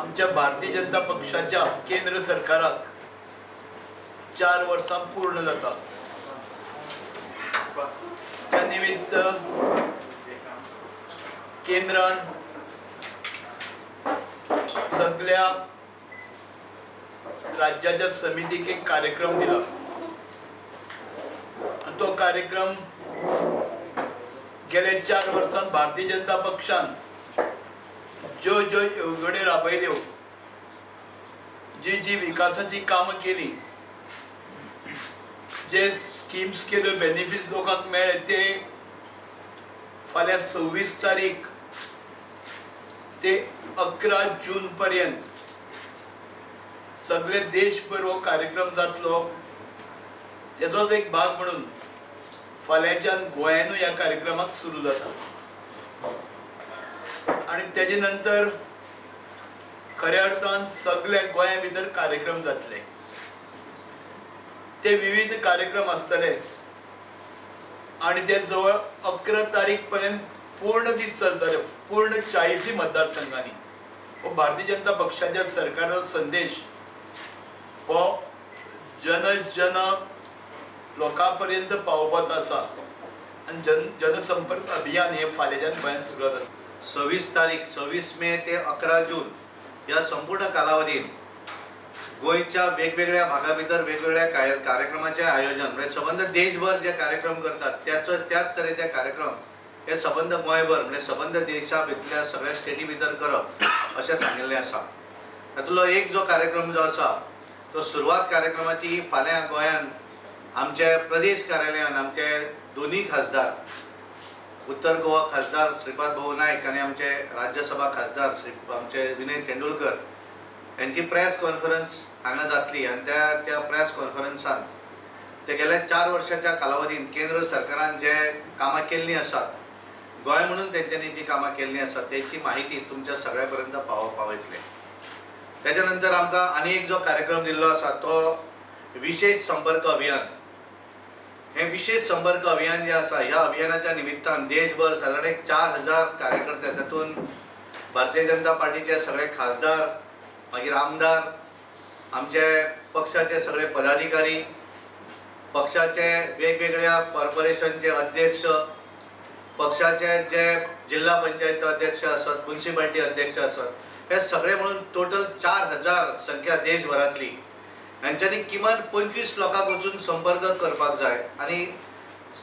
आमच्या भारतीय जनता पक्षाच्या केंद्र सरकाराक 4 वर्सां पूर्ण जाता। त्या निमित्त केंद्रान सगळ्या राज्याच्या समितीक एक कार्यक्रम दिला आणि तो कार्यक्रम गेल्या 4 वर्सांत भारतीय जनता पक्षान ज्यो ज्यो येवजण्यो राबयल्यो, जी जी विकासाची कामां केली, जे स्किम्स केल्यो, बेनिफिट्स लोकांक मेळ्ळे ते फाल्यां 26 तारीख ते 11 जून पर्यंत सगळे देशभर हो कार्यक्रम जातलो। तेजोच एक भाग म्हणून फाल्यांच्यान गोंयानूय ह्या कार्यक्रमाक सुरू जाता आनी तेजे नंतर खऱ्या अर्थान सगळ्या गोंया भितर कार्यक्रम जातले। ते विविध कार्यक्रम आसतले आनी ते जवळ 11 तारीख पर्यंत पूर्ण दीस चलतले, पूर्ण 40 मतदारसंघांनी। हो भारतीय जनता पक्षाच्या सरकाराचो संदेश हो जन जन लोकां पर्यंत पावोवपाचो आसा आनी जनसंपर्क अभियान हे फाल्यांच्यान गोंयांत सुरू जाता। 26 तारीख 26 मे ते 11 जून या संपूर्ण कालावधीत गोंयच्या वेगवेगळ्या भागा भितर वेगवेगळ्या कार्यक्रमाचें आयोजन, म्हणजे सबंद देशभर जे कार्यक्रम करतात त्याचो त्याच तरेचे कार्यक्रम हे सबंद गोंयभर म्हणजे सबंद देशा भितरल्या सगळ्या स्टेटी भितर करप अशें सांगिल्लें आसा। तातूंतलो एक जो कार्यक्रम जो आसा तो सुरवात कार्यक्रमाची फाल्यां गोंयांत आमचे प्रदेश कार्यालयान आमचे दोनूय खासदार, उत्तर गोवा खासदार श्रीपाद भाऊ नायक आनी आमचे राज्यसभा खासदार श्री आमचे विनय तेंडुलकर यांची प्रेस कॉन्फरन्स हांगा जातली आनी त्या त्या प्रेस कॉन्फरन्सान ते गेल्या 4 वर्साच्या कालावधीन केंद्र सरकारान जे कामां केल्लीं आसात, गोंय म्हणून तेंच्यांनी जी कामां केल्लीं आसात तेची माहिती तुमच्या सगळ्या पर्यंत पावयतले। त्याच्या नंतर आमकां आनी एक जो कार्यक्रम दिल्लो आसा तो विशेष संपर्क अभियान। हे विशेष संपर्क अभियान जे आसा ह्या अभियानाच्या निमित्तान देशभर सादारण एक 4000 कार्यकर्ते, तातूंत भारतीय जनता पार्टीचे सगळे खासदार, मागीर आमदार, आमचे पक्षाचे सगळे पदाधिकारी, पक्षाचे वेगवेगळ्या कॉर्पोरेशनचे अध्यक्ष, पक्षाचे जे जिल्हा पंचायत अध्यक्ष आसत, म्युनिसिपालिटी अध्यक्ष आसत, हे सगळे म्हणून टोटल 4000 संख्या देशभरांतली यांच्यानी किमान 25 लोकांक वचून संपर्क करपाक जाय आनी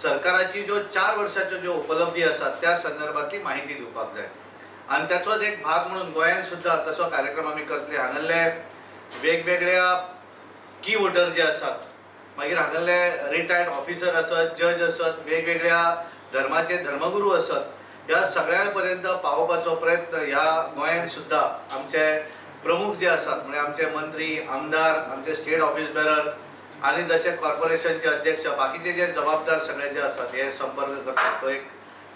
सरकाराची ज्यो 4 वर्साच्यो ज्यो उपलब्धी आसात त्या संदर्भातली माहिती दिवपाक जाय। आनी त्याचोच एक भाग म्हणून गोंयांत सुद्दां तसो कार्यक्रम आमी करतले। हांगासरले वेगवेगळ्या की वोटर जे आसात, मागीर हांगासरले रिटायर्ड ऑफिसर आसत, जज आसत, वेगवेगळ्या धर्माचे धर्मगुरू आसत, ह्या सगळ्यां पर्यंत पावोवपाचो प्रयत्न ह्या गोंयांत सुद्दां आमचे प्रमुख जे आसात म्हणजे आमचे मंत्री, आमदार, आमचे स्टेट ऑफिस बेरर आनी जशे कॉर्पोरेशनचे अध्यक्ष, बाकीचे जे जबाबदार सगळे जे आसात हे संपर्क करतात। तो एक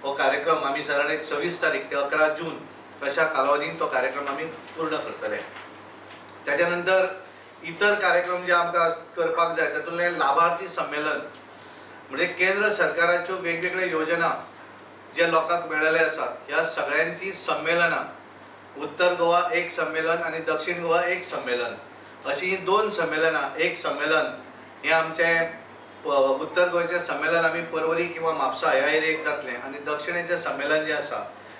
हो कार्यक्रम आमी सादारण एक 26 तारीख ते 11 जून अशा कालावधीन तो कार्यक्रम आमी पूर्ण करतले। त्याच्या नंतर इतर कार्यक्रम जे आमकां करपाक जाय तातूंतलें लाभार्थी संमेलन, म्हणजे केंद्र सरकाराच्यो वेगवेगळ्यो योजना जे लोकांक मेळिल्ले आसात ह्या सगळ्यांची संमेलनां, उत्तर गोवा एक संमेलन आनी दक्षिण गोवा एक संमेलन अशी ही 2 संमेलनां, एक संमेलन हें आमचें उत्तर गोंयचें संमेलन आमी पर्वरी किंवा म्हापसा ह्या एरियेक जातलें आनी दक्षिणेचें संमेलन जें आसा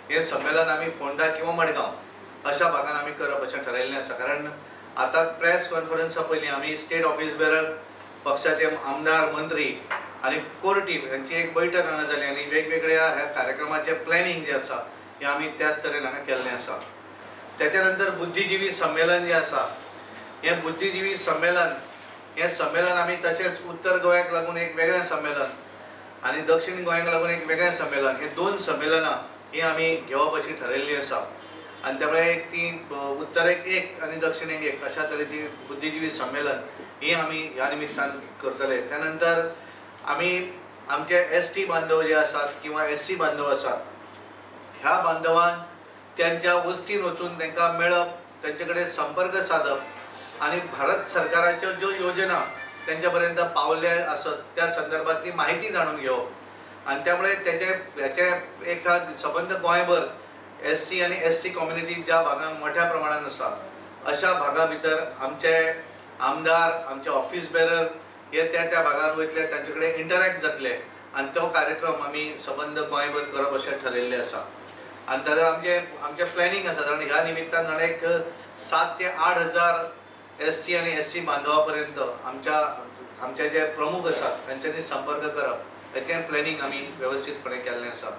हें संमेलन आमी फोंडा किंवा मडगांव अशा भागान आमी करप अशें ठरयल्लें आसा। कारण आतां प्रेस कॉन्फरन्सा पयलीं आमी स्टेट ऑफिस बेरर, पक्षाचे आमदार, मंत्री आनी कोर टीम हांची एक बैठक हांगा जाली आनी वेगवेगळ्या ह्या कार्यक्रमाचें प्लॅनिंग जें आसा हें आमी त्याच तरेन हांगा केल्लें आसा। त्याच्या नंतर बुद्धिजीवी संमेलन जें आसा हें बुद्धिजीवी संमेलन, हें संमेलन आमी तशेंच उत्तर गोंयाक लागून एक वेगळें संमेलन आनी दक्षिण गोंयाक लागून एक वेगळें संमेलन, हे 2 संमेलनां ही आमी घेवप अशी ठरयल्ली आसा आनी त्यामुळे एक ती उत्तरेक एक आनी दक्षिणेक एक अशा तरेची बुद्धिजीवी संमेलन ही आमी ह्या निमित्तान करतले। त्या नंतर आमी आमचे एस टी बांधव जे आसात किंवा एस सी बांधव आसात ह्या बांधवांक त्यांच्या वस्तीन वचून तांकां मेळप, तांचे कडेन संपर्क सादप आनी भारत सरकाराच्यो ज्यो योजना त्यांच्या पर्यंत पावले आसत त्या संदर्भातली माहिती जाणून घेवप आनी त्यामुळे त्याचे ह्याचे एका सबंद गोंयभर एस सी आनी एस टी कम्युनिटी ज्या भागांत मोठ्या प्रमाणान आसा अशा भागा भितर आमचे आमदार, आमचे ऑफिस बेरर हे त्या त्या भागान वयतले, तांचे कडेन इंटरॅक्ट जातले आनी तो कार्यक्रम आमी सबंद गोंयभर करप अशें ठरयल्लें आसा. आनी ताजेर आमचें प्लॅनिंग आसा, कारण ह्या निमित्तान जाणा एक 7 ते 8 हजार एस टी आनी एस सी बांधवा पर्यंत आमचे जे प्रमुख आसात तांच्यांनी संपर्क करप हेचें प्लॅनिंग आमी वेवस्थीतपणे केल्लें आसा.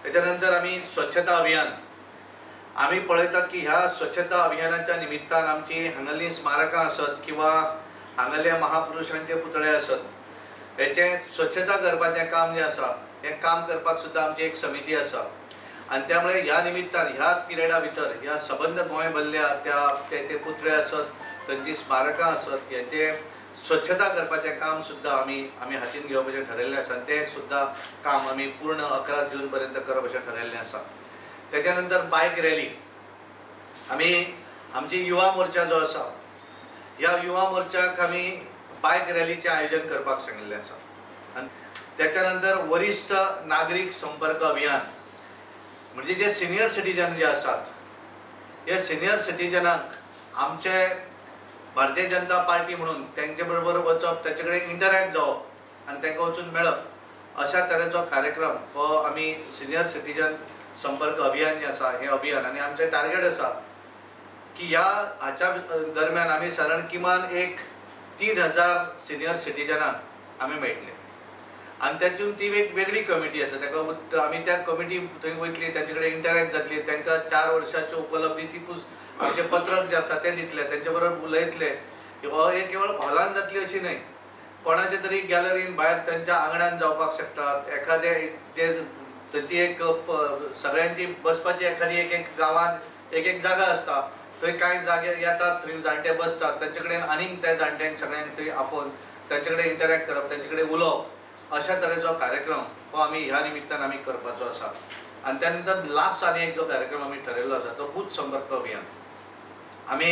तेच्या नंतर आमी स्वच्छता अभियान आमी पळयतात की ह्या स्वच्छता अभियानाच्या निमित्तान आमची हांगासरलीं स्मारकां आसत किंवा हांगासरल्या महापुरुशांचे पुतळे आसत हेचें स्वच्छता करपाचें काम जें आसा हें काम करपाक सुद्दां आमची एक समिती आसा. आनी त्यामुळे ह्या निमित्तान ह्या पिरियडा भितर ह्या सबंद गोंय भरल्या त्या ते पुतळे आसत, तांची स्मारकां आसत हेचें स्वच्छता करपाचें काम सुद्दां आमी हातीन घेवपाचें ठरयल्लें आसा. तें सुद्दां काम आमी पूर्ण 11 जून पर्यंत करप अशें ठरयल्लें आसा. तेच्या नंतर बायक रॅली आमी आमची युवा मोर्चा जो आसा ह्या युवा मोर्चाक आमी बायक रॅलीचें आयोजन करपाक सांगिल्लें आसा. आनी तेच्या नंतर वरिश्ठ नागरीक संपर्क अभियान म्हणजे जे सिनियर सिटीजन जे आसात हे सिनियर सिटीजनांक आमचे भारतीय जनता पार्टी म्हणून तांचे बरोबर वचप, तांचे कडेन इंटरॅक्ट जावप आनी तांकां वचून मेळप अशा तरेचो कार्यक्रम हो आमी सिनियर सिटीजन संपर्क अभियान जें आसा हें अभियान. आनी आमचें टार्गेट आसा की ह्या हाच्या दरम्यान आमी सादारण किमान एक 3000 सिनियर सिटीजनांक आमी मेळटले. आनी तातूंत ती एक वेगळी कमिटी आसा ताका आमी त्या कमिटी थंय वयतली, तांचे कडेन इंटरॅक्ट जातली, तांकां 4 वर्साच्यो उपलब्धीची आमचें पत्रक जें आसा तें दितले, तांचे बरोबर उलयतले. हो हे केवळ हॉलान जातली अशी न्हय, कोणाचे तरी गॅलरीन भायर तांच्या आंगणान जावपाक शकतात, एखादे जे तांची एक सगळ्यांची बसपाची एखादी एक एक गांवांत एक एक जागा आसता थंय कांय जागे येतात, थंय जाणटे बसतात, तांचे कडेन आनीक त्या जाणट्यांक सगळ्यांक थंय आफोवन तांचे कडेन इंटरॅक्ट करप, तांचे कडेन उलोवप अशा तरेचो कार्यक्रम हो आमी ह्या निमित्तान आमी करपाचो आसा. आनी त्या नंतर लास्ट आनी एक जो कार्यक्रम आमी ठरयल्लो आसा तो बूथ संपर्क अभियान. आमी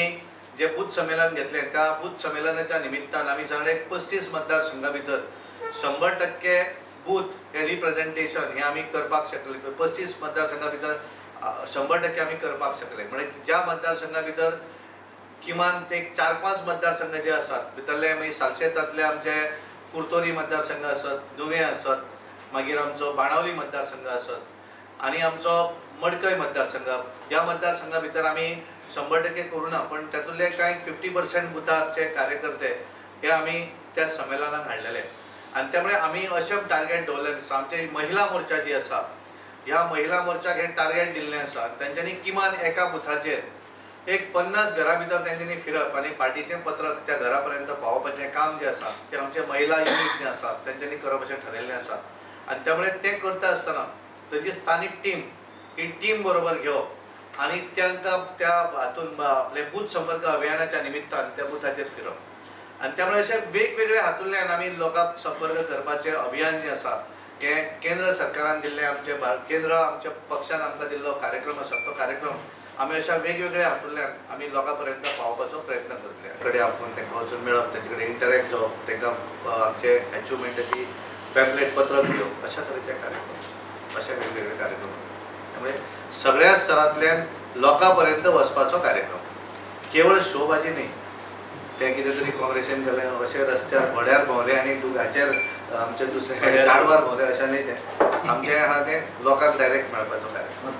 जे बूथ संमेलन घेतलें त्या बूथ संमेलनाच्या निमित्तान आमी सादारण एक 35 मतदारसंघा भितर 100% बूथ हे रिप्रेझेंटेशन हें आमी करपाक शकले. 35 मतदारसंघा भितर 100% आमी करपाक शकले. म्हणजे ज्या मतदारसंघा भितर किमान ते 4-5 मतदारसंघ जे आसात भितरले मागीर सालसेतांतले आमचे कुर्तोरी मतदारसंघ आसत, नुवें आसत, मागीर आमचो बाणावली मतदारसंघ आसत आनी आमचो मडकय मतदारसंघ, ह्या मतदारसंघा भितर आमी 100% करूं ना पण तातूंतले कांय 50% बुथाचे कार्यकर्ते हे आमी त्या संमेलनाक हाडलेले. आनी त्यामुळे आमी अशें टार्गेट दवरलें आसा. आमची महिला मोर्चा जी आसा ह्या महिला मोर्चाक हें टार्गेट दिल्लें आसा तांच्यांनी किमान एका बुथाचेर एक 50 घरां भितर तांच्यांनी फिरप आनी पार्टीचें पत्रक त्या घरा पर्यंत पावोवपाचें काम जें आसा तें आमचें महिला युनीट जें आसा तांच्यांनी करप अशें ठरयल्लें आसा. आनी त्यामुळे तें करता आसतना तांची स्थानीक टीम ही टीम बरोबर घेवप आनी तांकां त्या हातून आपले बूथ संपर्क अभियानाच्या निमित्तान त्या बुथाचेर फिरप. आनी त्यामुळे अशे वेगवेगळ्या हातूंतल्यान आमी लोकांक संपर्क करपाचें अभियान जें आसा हें केंद्र सरकारान दिल्लें आमचे केंद्र आमच्या पक्षान आमकां दिल्लो कार्यक्रम आसा तो कार्यक्रम आमी अशा वेगवेगळ्या हातूंतल्यान आमी लोकां पर्यंत पावोवपाचो प्रयत्न करतले. कडेन आपोवन तांकां वचून मेळप, तांचे कडेन इंटरॅक्ट जावप, तांकां आमचे अचिवमेंटाची पॅम्पलेट पत्रक दिवप अशा तरेचे कार्यक्रम, अशे वेगवेगळे कार्यक्रम. त्यामुळे सगळ्या स्तरांतल्यान लोकां पर्यंत वचपाचो कार्यक्रम, केवळ शोबाजी न्ही. तें कितें तरी काँग्रेसीन केलें अशें रस्त्यार घोड्यार भोंवले आनी दुगाचेर आमचे दुसरे गाडवार भोंवले अशें न्ही, तें आमचें आहा तें लोकांक डायरेक्ट मेळपाचो कार्यक्रम.